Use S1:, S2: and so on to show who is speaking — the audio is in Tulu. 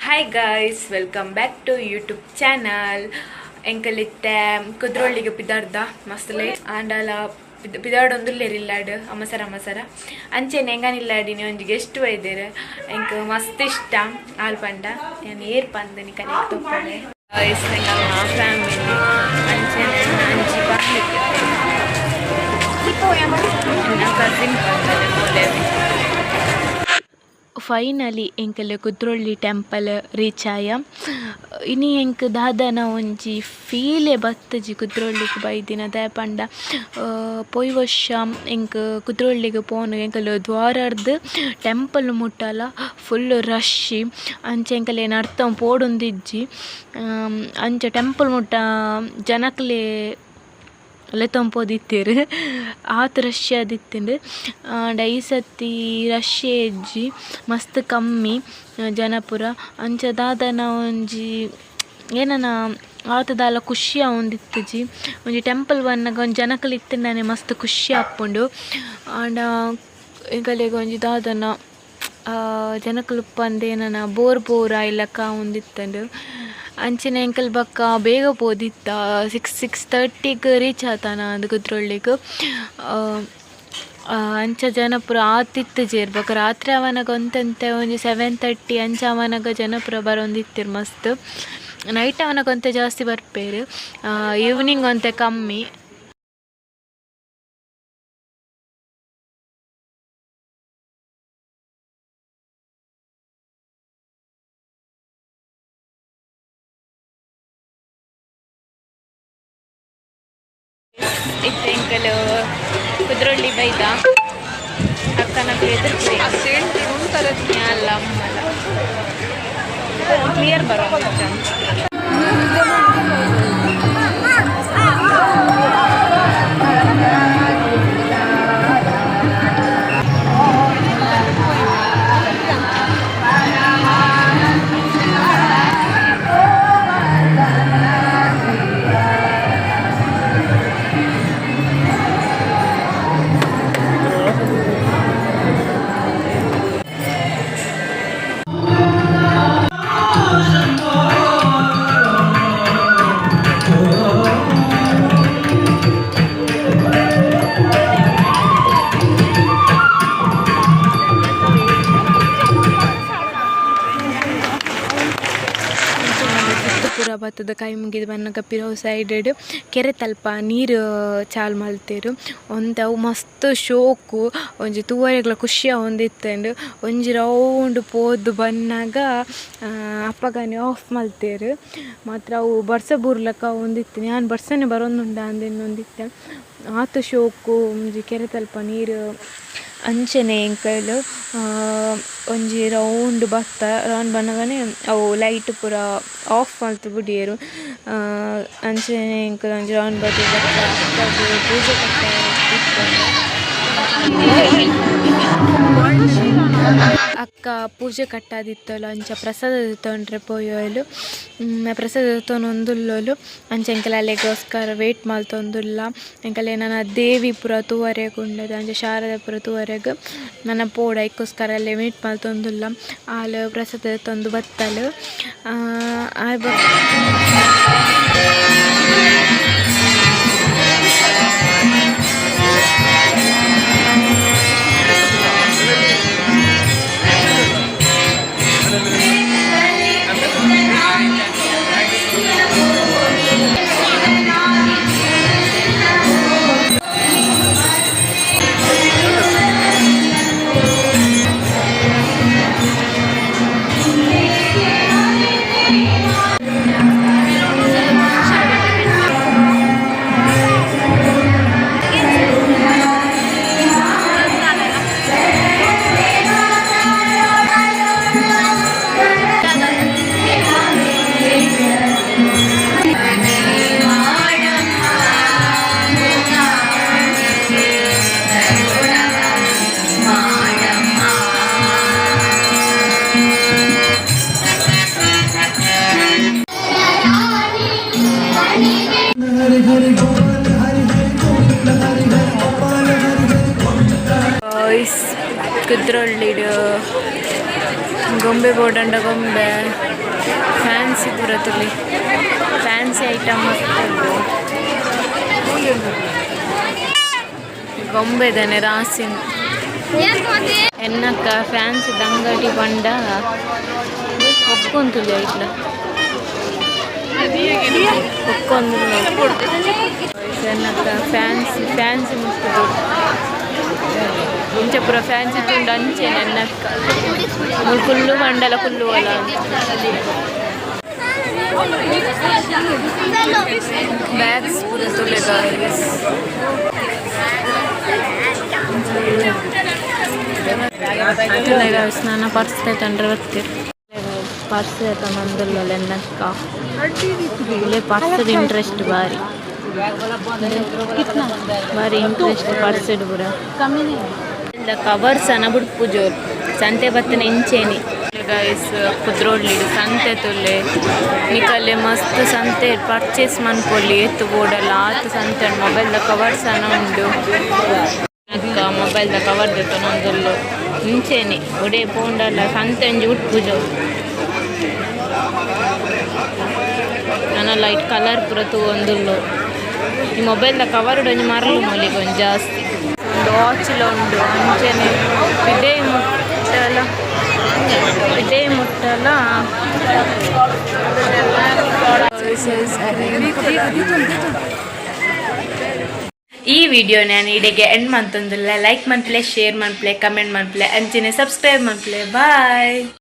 S1: Hi guys, welcome back to YouTube channel. ಎಂಕಲಿತ್ತೆ ಕುದ್ರೋಳ್ಳಿಗೆ ಪಿದಾರ್ದ ಮಸ್ತ್ ಲೇಟ್ ಆಂಡಲ ಪಿದಾರ್ಡೊಂದುಲ್ಲೆರ್ ಅಮಸರ ಅಮಸರ ಅಂಚೆನೆ ಎಂಗನಿಲ್ಲಾಡಿನಿ ಒಂಜಿ ಗೆಸ್ಟ್ ಬೈದೆರ್. ಎಂಕ್ ಮಸ್ತ್ ಇಷ್ಟ ಆಲ್ ಪಂಡ ಯಾನ್ ಏರ್ ಪಂದ್ ನಿಕಲೆಗ್ ತೂಪೊಡೆ. ಗೈಸ್ ಫ್ಯಾಮಿಲಿ ಅಂಚೆನೆ ಅಂಚಿ ಕಸಿನ್ ಪಂದ್. ಫೈನಲಿ ಎಂಕಲ್ ಕುದ್ರೋಳಿ ಟೆಂಪಲ್ ರೀಚ್ ಆಯ. ಇನಿ ಎಂಕ್ ದಾದನ ಒಂಜಿ ಫೀಲೇ ಬತ್ತುಜಿ ಕುದ್ರೋಳಿಗ್ ಬೈದಿನ. ದಾಯೆ ಪಂಡ ಪೋಯಿ ವರ್ಷ ಎಂಕ್ ಕುದ್ರೋಳಿಗ್ ಪೋನು ಎಂಕಲ್ ದ್ವಾರರ್ದ್ ಟೆಂಪಲ್ ಮುಟ್ಟಲ ಫುಲ್ ರಶ್. ಅಂಚ ಎಂಕಲೆನ್ ಅರ್ಥ ಪೋಡೊಂದಿಜ್ಜಿ. ಅಂಚ ಟೆಂಪಲ್ ಮುಟ್ಟ ಜನಕ್ಲೆ ಲೆತ್ತೊಂದು ಪೋದಿತ್ತೆರ್. ಆತ್ ರಶ್ ಆದಿತ್ತ್ಂಡ್. ಆಂಡ ಈ ಸರ್ತಿ ರಶ್ ಇಜ್ಜಿ, ಮಸ್ತ್ ಕಮ್ಮಿ ಜನ ಪೂರ. ಅಂಚ ದಾದನ ಒಂಜಿ ಏನನ ಆತ್ ದಾಲ ಖುಷಿ ಆವೊಂದಿತ್ತಿಜಿ. ಒಂಜಿ ಟೆಂಪಲ್ ಬನ್ನಗ ಒಂಜಿ ಜನಕುಲು ಇತ್ತ್ಂಡನೆ ಮಸ್ತ್ ಖುಷಿ ಆಪುಂಡು. ಆಂಡ ಎಂಕಲೆಗ್ ಒಂಜಿ ದಾದನ ಜನಕುಲು ಉಪ್ಪಂದೆ ಏನನ ಬೋರ್ ಬೋರ್ ಆಯಿಲೆಕ ಆವೊಂದಿತ್ತ್ಂಡ್. ಅಂಚನೆ ಎಂಕಲ್ ಬೊಕ್ಕ ಬೇಗ ಪೋದಿತ್ತ, 6 6:30ಗ್ ರೀಚ್ ಆತನ ಅಂದ್ ಕುದ್ರೋಳಿಗ್. ಅಂಚ ಜನ ಪೂರ ಆತ್ ಇತ್ತಿಜೆರ್. ಬೊಕ ರಾತ್ರೆ ಆವನಗ ಒಂತೆ ಒಂಜಿ 7:30 ಅಂಚ ಆವನಗ ಜನ ಪೂರ ಬರೊಂದಿತ್ತೆರ್ ಮಸ್ತ್. ನೈಟ್ ಆವನಗ ಒಂತೆ ಜಾಸ್ತಿ ಬರ್ಪೆರ್, ಈವ್ನಿಂಗ್ ಒಂತೆ ಕಮ್ಮಿ. ಇತ್ತೆ ಎಂಕಲ್ ಕುದ್ರೋಳಿ ಬೈದ ಅಕ್ಕನಕ್ಲು ಎದುರು ಅಲ್ಲ ಅಮ್ಮಲ ಕ್ಲಿಯರ್ ಬರೋ. ಪೂರ ಬತ್ತುದು ಕೈ ಮುಗಿದು ಬನ್ನಗ ಪಿರವು ಸೈಡ್ ಕೆರೆ ತಲ್ಪ ನೀರು ಚಾಲ್ ಮಲ್ತೆರ್. ಒಂತೆ ಅವು ಮಸ್ತ್ ಶೋಕು, ಒಂಜಿ ತೂವರೆಗ್ಲ ಖುಷಿ ಆವೊಂದಿತ್ತ್ಂಡ್. ಒಂಜಿ ರೌಂಡ್ ಪೋದು ಬನ್ನಗ ಅಪಗನೆ ಆಫ್ ಮಲ್ತೆರ್. ಮಾತ್ರ ಅವು ಬರ್ಸ ಬೂರ್ಲೆಕ ಆವೊಂದಿತ್ತ್ಂಡ್. ಯಾನ್ ಬರ್ಸನೆ ಬರೊಂದುಂಡಾ ಅಂದ್ ಎನ್ನೊಂದಿತ್ತೆ. ಆತ್ ಶೋಕು ಒಂಜಿ ಕೆರೆ ತಲ್ಪ ನೀರು. ಅಂಚನೆ ಎಂಕುಲು ಒಂಜಿ ರೌಂಡ್ ಬತ್ತ ರೌಂಡ್ ಬನ್ನಗನೆ ಅವು ಲೈಟ್ ಪೂರ ಆಫ್ ಮಲ್ತ್ ಬುಡಿಯೆರ್. ಅಂಚನೆ ಎಂಕುಲು ಒಂಜಿ ರೌಂಡ್ ಬತ್ತ್ ಬೊಕ್ಕ ಪೂಜೆ ಅಕ್ಕ ಪೂಜೆ ಕಟ್ಟಾದಿತ್ತೊಲು. ಅಂಚ ಪ್ರಸಾದ ದೆತೊಂಡ್ರೆ ಪೋಯೊಲು. ಪ್ರಸಾದ ದೆತೊನೊಂದುಲ್ಲೊಲು. ಅಂಚ ಎಂಕುಲು ಅಲೆಗೋಸ್ಕರ ವೇಟ್ ಮಲ್ತೊಂದುಲ್ಲ. ಎಂಕಲೆ ನನ ದೇವಿ ಪೂರ ತೂವರೆಗ್ ಉಂಡತೆ, ಅಂಚ ಶಾರದೆ ಪೂರ ತೂವರೆಗ್ ನನ ಪೋಡು ಐಕೋಸ್ಕರ ಅಲ್ಲೇ ವೇಟ್ ಮಲ್ತೊಂದುಲ್ಲ. ಆಲ್ ಪ್ರಸಾದ ದೆತೊಂದು ಬತ್ತಲ್. ಆಯ್ ಬೊಕ್ಕ ಗೊಂಬೆ ಬೋಡಂಡ ಗೊಂಬೆ, ಫ್ಯಾನ್ಸಿ ಪೂರ ತೂಲೆ, ಫ್ಯಾನ್ಸಿ ಐಟಮ್ ಮಸ್ತ್ ಉಂಡು. ಗೊಂಬೆದನೆ ರಾಸಿನ್. ಎನ್ನಕ್ಕ ಫ್ಯಾನ್ಸಿ ದಂಗಡಿ ಪಂಡ ಒಕ್ಕೊಂತುಲೆ ಐಟ್ಲ ಒಕ್ಕೊಂದು. ಎನ್ನಕ್ಕ ಫ್ಯಾನ್ಸಿ ಫ್ಯಾನ್ಸಿ ಮಸ್ತ್. ಇಂಚ ಪೂರ ಫ್ಯಾನ್ಸಿ ತೂಂಡ ಅಂಚೆನೆ ಎನ್ನಕ್ಕ ಮುಲ್ ಕುಲ್ಲು ಮಂಡಲ ಕುಲ್ಲು ಅಲ್ಲ. ಬ್ಯಾಗ್ಸ್ ಪೂರ ತೂಲೆ ಗಾಯ್ಸ್. ತೂಲೆ ಗಾಯ್ಸ್, ನಾನ ಪರ್ಸ್ ತಂಡ್ರೆ ಬರ್ತೀರಿ. ಪರ್ಸ್ ತನ್ನೊಂದುಲ್ಲ ಎನ್ನಕ್ಕ. ಪರ್ಸ್ ಇಂಟ್ರೆಸ್ಟ್ ಬಾರಿ ಬಾರಿ ಇಂಟ್ರೆಸ್ಟ್ ಪರ್ಸ್ ಪೂರ. ಕವರ್ಸ್ ಅನ ಬುಡ್ಪುಜೋರ್ ಸಂತೆ ಬತ್ತನ ಇಂಚೇನಿ. ಗಾಯ್ಸ್, ಕುದ್ರೋಳ್ಳಿಡ್ ಸಂತೆ ತುಲ್ಲೆ. ನಿಕಲೆ ಮಸ್ತ್ ಸಂತೆ ಪರ್ಚೇಸ್ ಮನ್ಪೊಲಿ, ಏತ್ ಬೋಡಲ್ಲ ಆತ್ ಸಂತೆ. ಮೊಬೈಲ್ದ ಕವರ್ಸ್ ಅನ ಉಂಡು. ಅಕ್ಕ ಮೊಬೈಲ್ದ ಕವರ್ ದೆತ್ತೊನೊಂದುಲ್ಲು. ಇಂಚೇನಿ ಒಡೆ ಪೋಂಡಲ ಸಂತೆ ಒಂಜಿ ಉಟ್ಪುಜೋ. ನನ ಲೈಟ್ ಕಲರ್ ಪೂರ ತೂವೊಂದುಲ್ಲು. ಈ ಮೊಬೈಲ್ದ ಕವರ್ ಒಂಜಿ ಮರಲು ಮೊಲಿಗೆ ಒಂಜಿ ಜಾಸ್ತಿ ಉಂಡು. ವಾಚ್ಲ ಉಂಡು. ಅಂಚೆನೆ ಪಿದೈ ಮುಟ್ಟಲ, ಪಿದೈ ಮುಟ್ಟಲ. ಈ ವಿಡಿಯೋ ನಾನು ಇಡೆಗೆ ಎಂಡ್ ಮಂತೊಂದುಲ್ಲ. ಲೈಕ್ ಮನ್ಪುಲೆ, ಶೇರ್ ಮನ್ಪುಲೆ, ಕಮೆಂಟ್ ಮನ್ಪುಲೆ, ಅಂಚೆನೆ ಸಬ್ಸ್ಕ್ರೈಬ್ ಮನ್ಪುಲೆ. ಬಾಯ್.